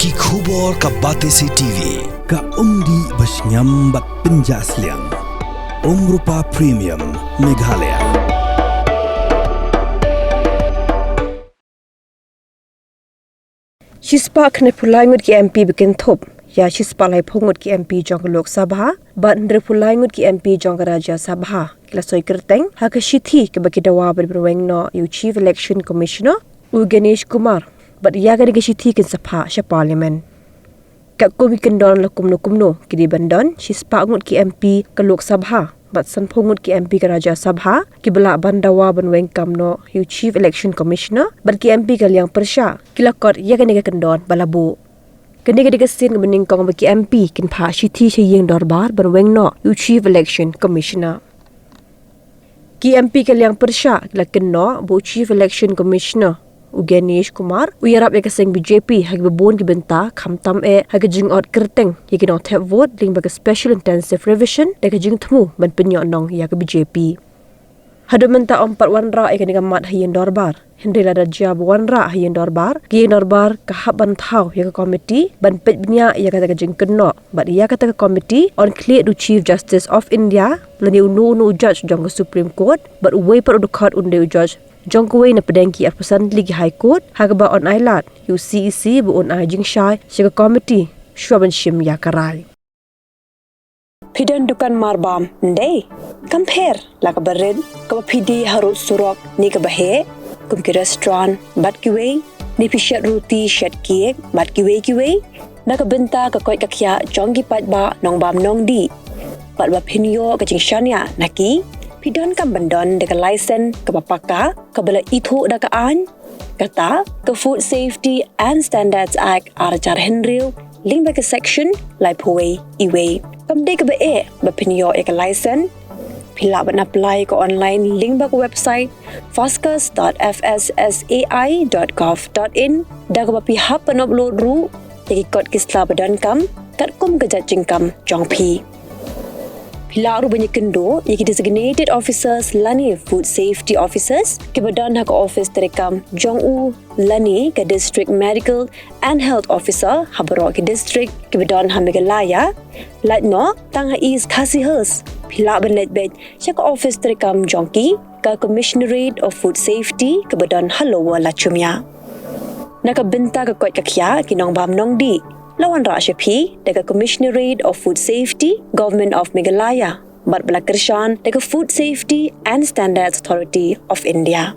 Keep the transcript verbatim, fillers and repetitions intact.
Ki khubor ka Batesi T V, ka umdih bashngiam bad pynjah sliang. Umrupa Premium, Meghalaya. Shispah khyndai phew lai ngut ki M P ba kynthup ïa shispah laiphew ngut ki M P jong ka Lok Sabha bad hynriew phew lai ngut ki M P jong ka Rajya Sabha ki la soi kyrteng ha ka shithi kaba ki dawa ban pynweng noh ïa u Chief Election Commissioner, u Ganesh Kumar, bad ïa kane ka shithi kin sa phah sha Parliament. Katkum ki kyndon la kumno kumno, ki dei ban don shispah ngut ki M P ka Lok Sabha bad sanphew ngut ki M P ka Rajya Sabha kiba lah ban dawa ban weng kam noh ïa u Chief Election Commissioner bad ki M P ka liang pyrshah ki la kot ïa kane ka kyndon ba la buh. Kane ka dei ka sien kaba nyngkong ba ki M P kin phah shithi sha ïing dorbar ban weng noh ïa u Chief Election Commissioner. Ki M P ka liang pyrshah ki la kynnoh ba u Chief Election Commissioner, u Ganesh Kumar, u ïarap ïa ka seng B J P ha kiba bun ki bynta, khamtam eh ha ka jingot kyrteng ïa ki nongthep vote lyngba ka Special Intensive Revision da ka jingthmu ban pynïoh nong ïa ka B J P. Haduh mynta ym pat wanrah ïa kane ka mat ha ïing dorbar. Hynrei lada jia ba wanrah ha ïing dorbar, ka ïing dorbar ka hap ban thaw ïa ka komiti ban peit bniah ïa kata ka jingkynnoh bad ïa kata ka komiti yn khlieh da u Chief Justice of India lane uno uno u judge jong ka Supreme Court bad uwei pat u dkhot un dei u judge jong kawei na pdeng ki arphew san tylli ki High Court, ha kaba yn ailad ïa u C E C ba un ai jingshai sha ka komiti shuwa ban shim ïa ka rai. Phi don dukan marbam, ym dei? Kam pher la kaba rit, kaba phi die harud surok ne kaba heh, kum ki restaurant bad kiwei, ne phi shet ruti shet cake bad kiwei kiwei, na ka bynta ka koit ka khiah jong ki paidbah nongbam nongdih. Bad ba phin ïoh ka jingshaniah na ki, phi donkam ban don da ka license kaba paka, kaba la ithuh da ka aiñ, kata ka Food Safety and Standards Act ar hajar hynriew lyngba ka section laiphew wei E wei. Kam dei kaba eh ba phin ïoh ïa ka license. Phi lah ban apply ka online lyngba ka website foscas dot F S S A I dot gov dot in, da kaba phi hap ban upload ruh ïa ki kot ki sla ba donkam katkum ka jait jingkam jong phi. Phi lah ruh ban ïakynduh ïa ki designated officers lane food safety officers kiba don ha ka office treikam jong u lane ka District Medical and Health Officer ha baroh ki district kiba don ha Meghalaya. Lait noh tang ha East Khasi Hills, phi lah ban leit beit sha ka office treikam jong ki, ka Commissionerate of Food Safety kaba don ha Lower Lachumia. Na ka bynta ka koit ka khiah ki nongbam nongdih, la wanrah sha phi da ka Commissionerate of Food Safety, Government of Meghalaya, bad ba la kyrshan da ka Food Safety and Standards Authority of India.